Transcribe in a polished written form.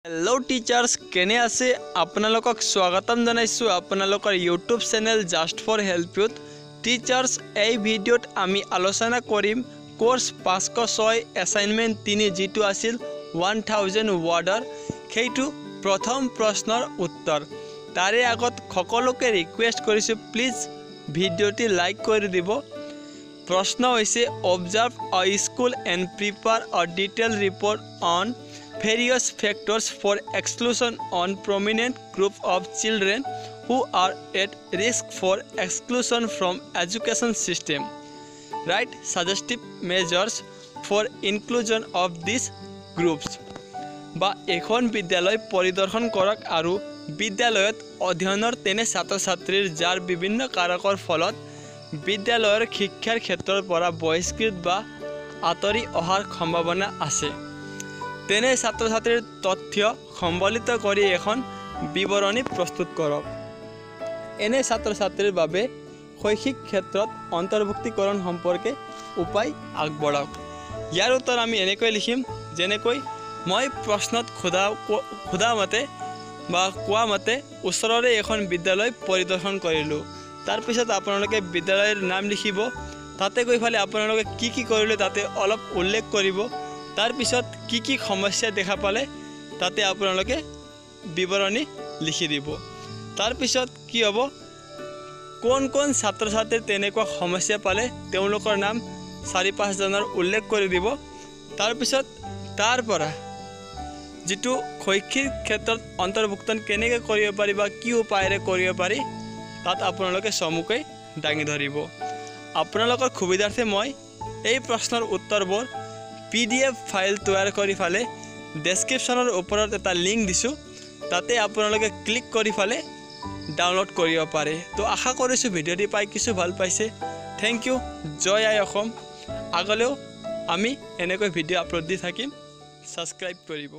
Hello' teachers, কেনে আছে? আপোনালোকক স্বাগতম জনাইছোঁ আপোনালোকৰ YouTube channel just for help ইউত। টিচাৰ্ছ, এই ভিডিঅ'ত আমি আলোচনা কৰিম কোৰ্চ 506 এছাইনমেণ্ট 3, যিটো আছিল 1000 ৱাৰ্ডৰ, সেইটো প্ৰথম প্ৰশ্নৰ উত্তৰ। তাৰে আগত সকলোকে ৰিকুৱেষ্ট কৰিছোঁ, প্লিজ ভিডিঅ'টি লাইক কৰি দিব। প্ৰশ্ন হৈছে, "Observe a school and prepare a detail report on various factors for exclusion on prominent group of children who are at risk for exclusion from education system. Write suggestive measures for inclusion of these groups." বা এখন বিদ্যালয় পৰিদৰ্শন কৰক আৰু বিদ্যালয়ত অধ্যয়নৰ তেনে ছাত্ৰ ছাত্ৰীৰ, যাৰ বিভিন্ন কাৰকৰ ফলত বিদ্যালয়ৰ শিক্ষাৰ ক্ষেত্ৰৰ পৰা বহিষ্কৃত বা আঁতৰি অহাৰ সম্ভাৱনা আছে, তেনে ছাত্ৰ ছাত্ৰীৰ তথ্য সম্বলিত কৰি এখন বিৱৰণী প্ৰস্তুত কৰক। এনে ছাত্ৰ ছাত্ৰীৰ বাবে শৈক্ষিক ক্ষেত্ৰত অন্তৰ্ভুক্তিকৰণ সম্পৰ্কে উপায় আগবঢ়াওক। ইয়াৰ উত্তৰ আমি এনেকৈ লিখিম, যেনেকৈ মই প্ৰশ্নত সোধা মতে বা কোৱা মতে ওচৰৰে এখন বিদ্যালয় পৰিদৰ্শন কৰিলোঁ। তাৰপিছত আপোনালোকে বিদ্যালয়ৰ নাম লিখিব। তাতে গৈ পেলাই আপোনালোকে কি কি কৰিলে তাতে অলপ উল্লেখ কৰিব। তাৰপিছত কি কি সমস্যা দেখা পালে তাতে আপোনালোকে বিৱৰণী লিখি দিব। তাৰপিছত কি হ'ব, কোন কোন ছাত্ৰ ছাত্ৰীৰ তেনেকুৱা সমস্যা পালে তেওঁলোকৰ নাম চাৰি পাঁচজনৰ উল্লেখ কৰি দিব। তাৰপিছত তাৰ পৰা যিটো শৈক্ষিক ক্ষেত্ৰত অন্তৰ্ভুক্ত কেনেকৈ কৰিব পাৰি বা কি উপায়েৰে কৰিব পাৰি, তাত আপোনালোকে চমুকৈ দাঙি ধৰিব। আপোনালোকৰ সুবিধাৰ্থে মই এই প্ৰশ্নৰ উত্তৰবোৰ পিডিএফ ফাইল তৈয়াৰ কৰি ফালে ডেছক্ৰিপশ্যনৰ ওপৰত এটা লিংক দিছোঁ, তাতে আপোনালোকে ক্লিক কৰি ফালে ডাউনলোড কৰিব পাৰে। তো আশা কৰিছোঁ ভিডিঅ'টি পাই কিছু ভাল পাইছে। Thank U. জয় আই অসম। আগলৈও আমি এনেকৈ ভিডিঅ' আপলোড দি থাকিম। ছাবস্ক্ৰাইব কৰিব।